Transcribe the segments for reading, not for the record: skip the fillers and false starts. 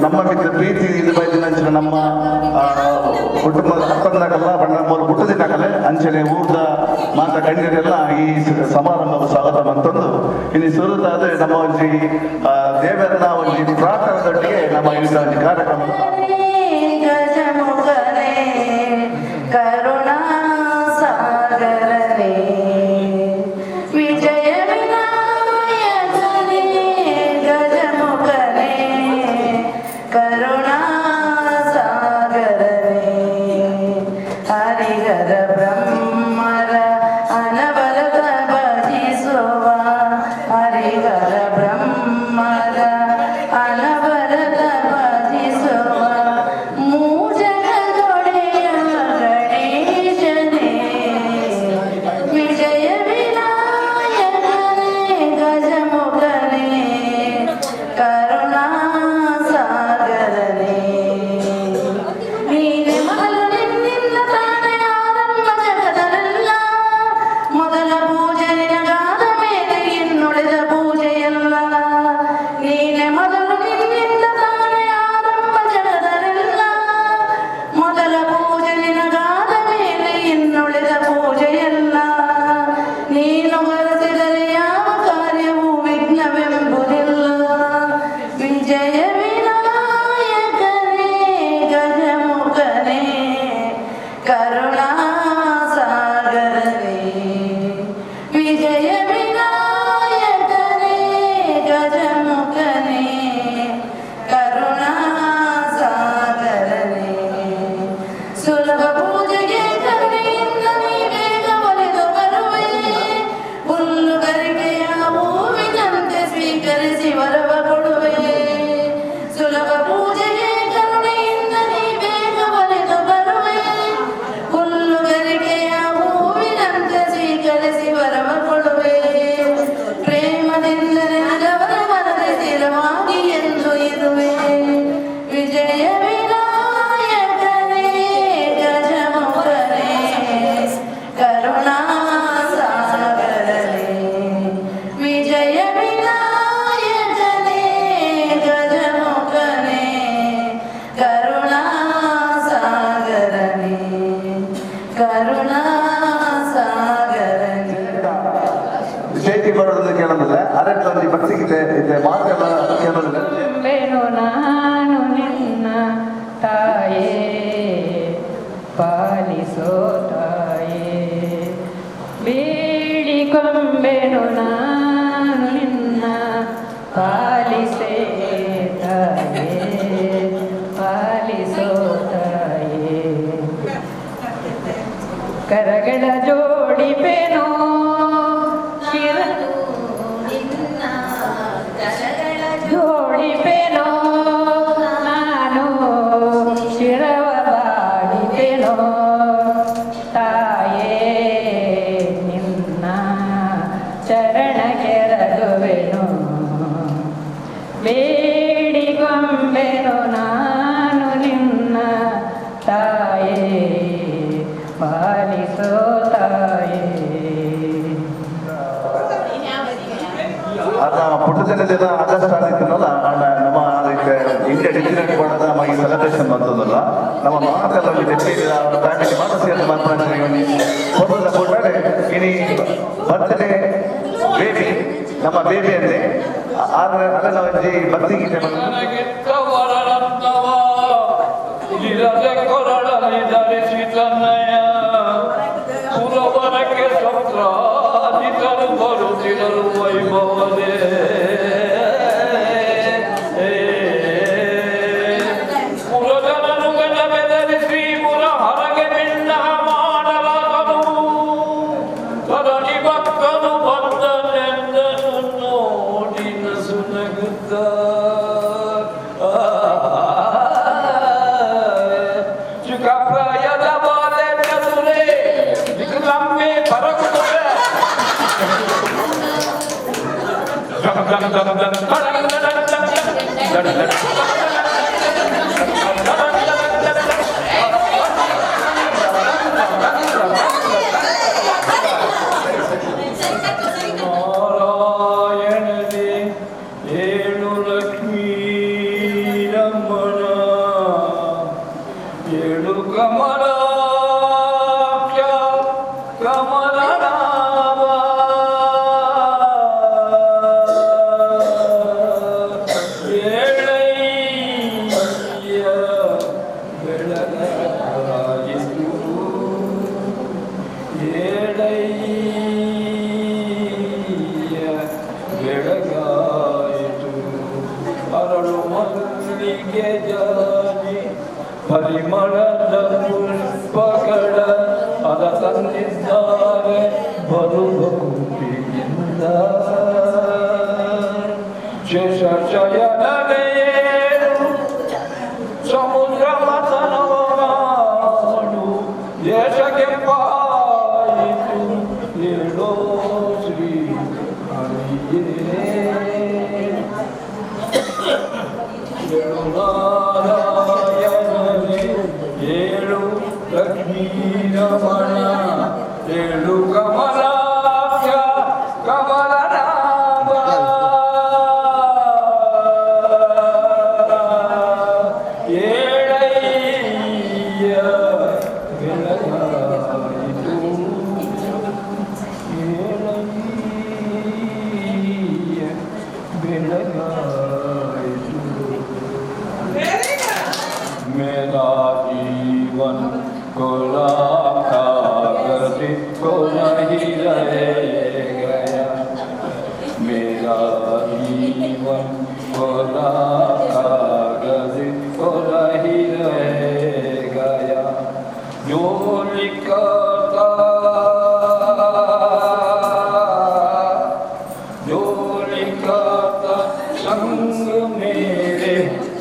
ನಮ್ಮ ಮಿತ್ರ ಪ್ರೀತಿ ಇದು ಬೈದಿನಂಚಿನ ನಮ್ಮ ಕುಟುಂಬದ ಅಪ್ಪಂದಾಗಲ್ಲ ಬಣ್ಣ ಮೂರು ಪುಟ್ಟದಿನಾಗಲೇ ಅಂಚನೆ ಊರ್ದ ಮಾತ ಗಣ್ಯರೆಲ್ಲ ಈ ಸಮಾರಂಭದ ಸ್ವಾಗತ ಬಂತಂದು ಇಲ್ಲಿ ಸುರುತಾದ ನಮ್ಮ ಒಂಜಿ ದೇವರನ್ನ ಒಂಜಿ ಪ್ರಾರ್ಥನೆದೊಟ್ಟಿಗೆ ನಮ್ಮ ಈ ಒಂಜಿ ಕಾರ್ಯಕ್ರಮ. ಗಜಮುಖನೇ ಕರುಣಾ ಸಾಗರನೇ ವಿಜಯ ವಿನಾಯಕನೇ ಗಜಮುಖನೇ ಕರುಣಾ ಸಾಗರನೇ ಹರಿಹರ ಬ್ರಹ್ಮರ ಅನವರತ ಭಜಿಸುವ ಹರಿಹರ ಬ್ರಹ್ಮರ ಅನವರತ ಭಜಿಸುವ ಮೂಜಗದೊಡೆಯ ಗಣೇಶನೇ ವಿಜಯ ವಿನಾಯಕನೇ ಗಜಮುಖನೇ ಕರುಣಾ ಸಾಗರನೇ. ನೀನೆ ಮೊದಲು ನಿನ್ನಿಂದ ತಾನೇ ಆರಂಭ ಜಗದಲ್ಲೆಲ್ಲ. ಮೊದಲ ಪೂಜೆ ನಿನಗಾದ ಮೇಲೆ ಇನ್ನುಳಿದ ಪೂಜೆಯಲ್ಲ. ನೀನೆ ಮೊದಲು ನಿನ್ನಿಂದ ತಾನೇ ಆರಂಭ ಜಗದಲ್ಲೆಲ್ಲ. ಮೊದಲ ಪೂಜೆ ನಿನಗಾದ ಮೇಲೆ ಇನ್ನುಳಿದ ಪೂಜೆಯಲ್ಲ. ನೀನು ಬರೆಸಿದರೆ ಯಾವ ಕಾರ್ಯವೂ ವಿಘ್ನವೆಂಬುದಿಲ್ಲ. ವಿಜಯ ವಿನಾಯಕನೇ ಗಜಮುಖನೇ ಕರುಣಾ ಸಾಗರನೇ ವಿಜಯ ವಿನಾಯಕನೇ ಗಜಮುಖನೇ ಕರುಣಾ ಸಾಗರನೇ. ಸುಲಭ ಪೂಜೆಗೆ ಕರುಣೆಯಿಂದ ನೀ ಬೇಗ ಒಲಿದು ಬರುವೆ. ಹುಲ್ಲುಗರಿಕೆಯ ಹೂವಿನಂತೆ ಸ್ವೀಕರಿಸಿ ವರವ ಕೊಡುವೆ. ಸುಲಭ ಪೂಜೆಗೆ ಕರುಣೆಯಿಂದ ನೀ ಬೇಗ ಒಲಿದು ಬರುವೆ. ಹುಲ್ಲುಗರಿಕೆಯ ಹೂವಿನಂತೆ ಸ್ವೀಕರಿಸಿ ವರವ ಕೊಡುವೆ. ಪ್ರೇಮದಿಂದ ನೆನೆದವರ ಮನದೆ ಸ್ಥಿರವಾಗಿ ಎಂದು ಇರುವೆ. ವಿಜಯ ವಿನಾಯಕನೇ ಗಜಮುಖನೇ ಕರುಣಾ ಸಾಗರನೇ ವಿಜಯ ವಿನಾಯಕನೇ ಗಜಮುಖನೇ ಕರುಣಾ ಸಾಗರನೇ ಕರುಣಾ ಸಾಗರನೇ. ಜೈತಿ ಬರೋದು ಕೇಳೋದಿಲ್ಲ, ಅರೆಟ್ ಒಂಜಿ ಭಕ್ತಿ ಗೀತೆ ಇದೆ ಮಾತೆಲ್ಲ ಕೇಳೋದಿಲ್ಲ. ಕೊಂಬೆನು ನಾನು ನಿನ್ನ ತಾಯೇ, ಪಾಲಿಸೋ ತಾಯೇ. ಬೇಡಿಕೊಂಬೆನು ನಾನು ನಿನ್ನ, ಪಾಲಿಸೇ ತಾಯೇ, ಪಾಲಿಸೋ ತಾಯೇ. ಕರಗಳ ಜೋಡಿಪೆನು ಶಿರ ನಿನ್ನ ಕರಗಳ ಜೋಡಿಪೆನೋ ನಾನು, ಶಿರವ ಬಾಗಿಪೆನೋ ತಾಯೇ, ನಿನ್ನ ಚರಣ ಕೆರಗುವೆನು. ಬೇಡಿಕೊಂಬೆನು ನಾನು ನಿನ್ನ ತಾಯೇ, ಪಾಲಿಸೋ ತಾಯೇ. ಅದ ಪುಟ್ಟ ದಿನ ಆಗಸ್ಟ್ ಆಗಿತ್ತಲ್ಲ, ನಮ್ಮ ಅದಕ್ಕೆ ಇಂಡಿಯಾ ಡಿಜಿಟಲ್ ಕೊಡದ ನಮ್ಮ ಈ ಸೆಲೆಬ್ರೇಷನ್ ಬಂತದಲ್ಲ. ನಮ್ಮ ಮಾತೆಲ್ಲ ಡೆಪ್ಟಿ ಫ್ಯಾಮಿಲಿ ಮಾತ ಸೇರಿ ಮಾತನಾಡಿ ಫೋಟೋದ ಕೊಟ್ಟರೆ ಇನಿ ಬರ್ತ್ಡೇ ಬೇಬಿ, ನಮ್ಮ ಬೇಬಿ ಅಂದೆ ಆದ್ರೆ ಅದನ್ನ ಒಂಜಿ ಭಕ್ತಿ ಗೀತೆ ಬಂತು. ನನಗಿತ್ತ ವರರತ್ನವ ಇರದೆ ಕೊರಳಲಿ ಧರಿಸಿ ತನ್ನಯ ಪುರವರಕ್ಕೆ ಸತ್ರಾಜಿತರು ಬರುತ್ತಿರಲು ವೈಭವದೇ. ಪುರಜನನು ಗಜವೆದರಿಸಿ ಪುರ ಹರಗೆ ಭಿನ್ನ ಮಾಡಲಾಗನು. ಧರಣಿ ಭಕ್ತನು ಬಂದನೆಂದನು ನೋಡಿ ನಸುನಗುತ್ತ. ಚುಕಪ್ರಾಯದ ಬಾಲೆ ಚತುರೆ ವಿಕಲಂಬೆ ಪರಕುರೆ ದಂ ದಂ ದಂ ದಂ ದಂ ದಂ ದಂ ದಂ ದಂ. ನಾರಾಯಣನೇ ಏಳು ಲಕ್ಷ್ಮೀ ರಮಣ. ರಮಣ ಏಳು ಕಮಲಾಕ್ಷ ಕಮಲನಾಭ ಏಳಯ್ಯ ಬೆಳಗಾಯಿತು ಏಳಯ್ಯ ಬೆಳಗಾಯಿತು ಅರಳು ಮಲ್ಲಿಗೆ ಜಾಜಿ ಪರಿಮಳದ ಪುಷ್ಪಗಳ ಅದ ತಂದಿದ್ದಾರೆ ಬರುವ ಕುಟಿಯಿಂದ ಶೇಷ ಶಯನನೆಯೇನು ಸಮುದ್ರ ಮಥನವ ಮಾಡು ದೇಶಕ್ಕೆ ಪಾಯಿತು ಏಳೋ ಶ್ರೀ ಹರಿಯೇ ಏಳು ನಾರಾಯಣನೇ ಏಳು ಲಕ್ಷ್ಮೀ ರಮಣ ಏಳು ಕಮಲಾಕ್ಷ ಕಮಲನಾಭ ಏಳಯ್ಯ ಬೆಳಗಾಯಿತು ಏಳಯ್ಯ ಬೆಳಗಾಯಿತು. मेरा जीवन कोरा कागज को नहीं रह गया। मेरा जीवन कोरा कागज को नहीं रह गया। जो लिखा था, जो लिखा था संग मेरे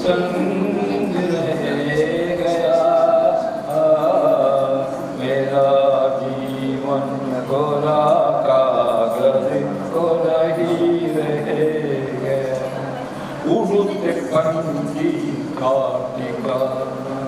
संग रह गया। मेरा जीवन कोरा कागज को नहीं रह गया। उड़ते पंछी का ठिकाना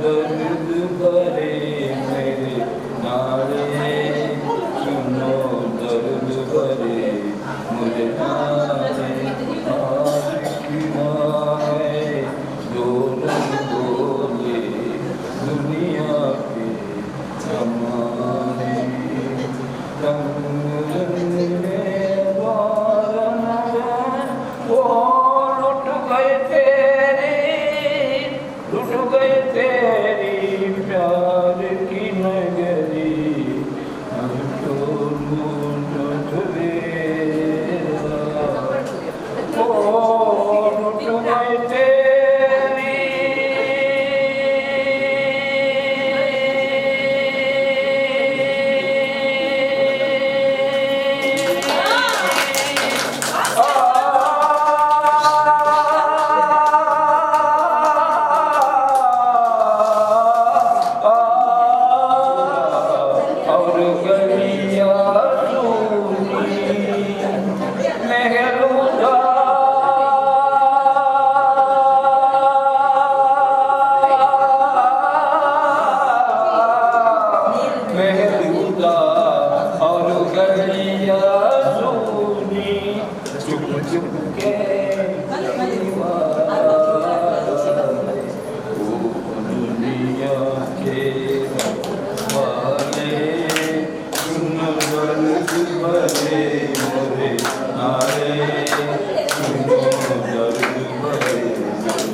दर्द भरे मेरे नारे, सुनो दर्द भरे मुझे नारे, आज दो रंग बोले दुनिया के हमारे रंग रंग में द्वार वो लुट गए तेरे, लुट गए तेरी प्यार की नगरी। हम तो लूट ओ लुट गए तेरी और गलियां सूनी महलूदा महलूदा और गलियां सूनी चुप चुप के दीवार वो दुनिया के वाले सुन दर्द भरे मोरे नारे, सुनो दर्द भरे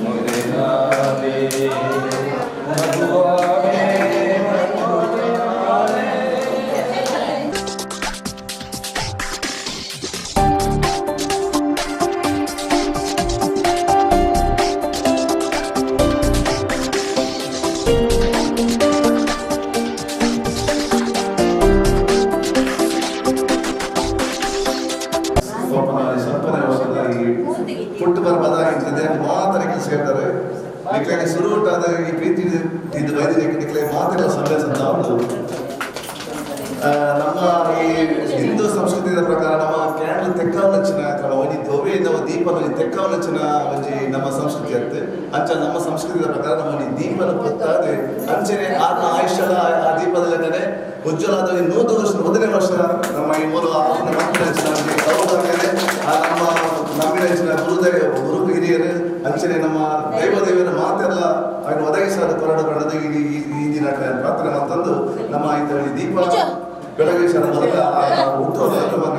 मोरे नारे, मधुआरे मधुआरे। ಸೊಲ್ಪನೆ ವರ್ಷದ ಈ ಪುಟ್ಟು ಪರ್ಬದ ಇಂಥ ಮಾತರಿಗೆ ಸೇರ್ತಾರೆ. ನಿಕ್ಲೆಗೆ ಸುರುಟಾದ ಈ ಪ್ರೀತಿ ಇದು ಬೈದಿದೆ, ನಿಕ್ಲೆ ಮಾತೆಲ್ಲ ಸಂದೇಶ ಅಂತ ಉಂಟು. ನಮ್ಮ ಈ ಹಿಂದೂ ಸಂಸ್ಕೃತಿಯ ಪ್ರಕಾರ ನಮ್ಮ ಕ್ಯಾಂಡಲ್ ತೆಕ್ಕವಲಂಚಿನ ಒಂಜಿ ದೊವೆ ನಮ್ಮ ದೀಪನ ಒಂಜಿ ತೆಕ್ಕವಲಂಚಿನ ಒಂಜಿ ನಮ್ಮ ಸಂಸ್ಕೃತಿ ಅಂತೆ. ಅಂಚ ನಮ್ಮ ಸಂಸ್ಕೃತಿಯ ಪ್ರಕಾರ ನಮ್ಮ ಒಂಜಿ ದೀಪನ ಪೊತ್ತಾದೆ ಅಂಚನೆ ಆತ್ಮ ಆಯುಷ್ಯದ ಆ ದೀಪದ ಲೆಕ್ಕನೆ ಉಜ್ವಲ ಆದ 100 ವರ್ಷ 1ನೇ ವರ್ಷ ನಮ್ಮ ಈ ಮೂರು ಮಕ್ಕಳ ಸೌಭಾಗ್ಯತೆ ಆ ನಮ್ಮ ನಂಬಿನ ಗುರುದೇವ ಗುರು ಹಿರಿಯರು ಅಂಚನೆ ನಮ್ಮ ದೈವ ದೇವರ ಮಾತೆಲ್ಲ ಅದನ್ನು ಒದಗಿಸಾದ ಕೊರಡು ಬಣ್ಣದ ಈ ಈ ದಿನ ಪ್ರಾರ್ಥನೆ ಅಂತಂದು ನಮ್ಮ ಈ ದೀಪ ಬೆಳಗ್ಗೆ ಮೊದಲ ಹುಟ್ಟುಹಬ್ಬ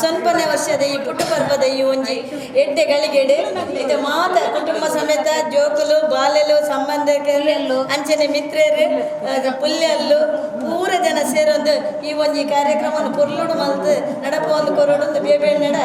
ಸೊನ್ಪನೆ ವರ್ಷದ ಈ ಪುಟ್ಟು ಪರ್ಬದ ಈ ಒಂಜಿ ಎಡ್ಡೆ ಗಳಿಗೆಡೆ ಇದು ಮಾತ ಕುಟುಂಬ ಸಮೇತ ಜೋಕುಲು ಬಾಲೆಲು ಸಂಬಂಧಿಕರು ಅಂಚನೆ ಮಿತ್ರರು ಪುಲ್ಯಲ್ಲು ಪೂರ ಜನ ಸೇರೊಂದು ಈ ಒಂಜಿ ಕಾರ್ಯಕ್ರಮವನ್ನು ಪೊರ್ಲುಡು ಮಲ್ತು ನಡಪ ಒಂದು ಕೊರಡೊಂದು ಬೇಬೆ ನಡ.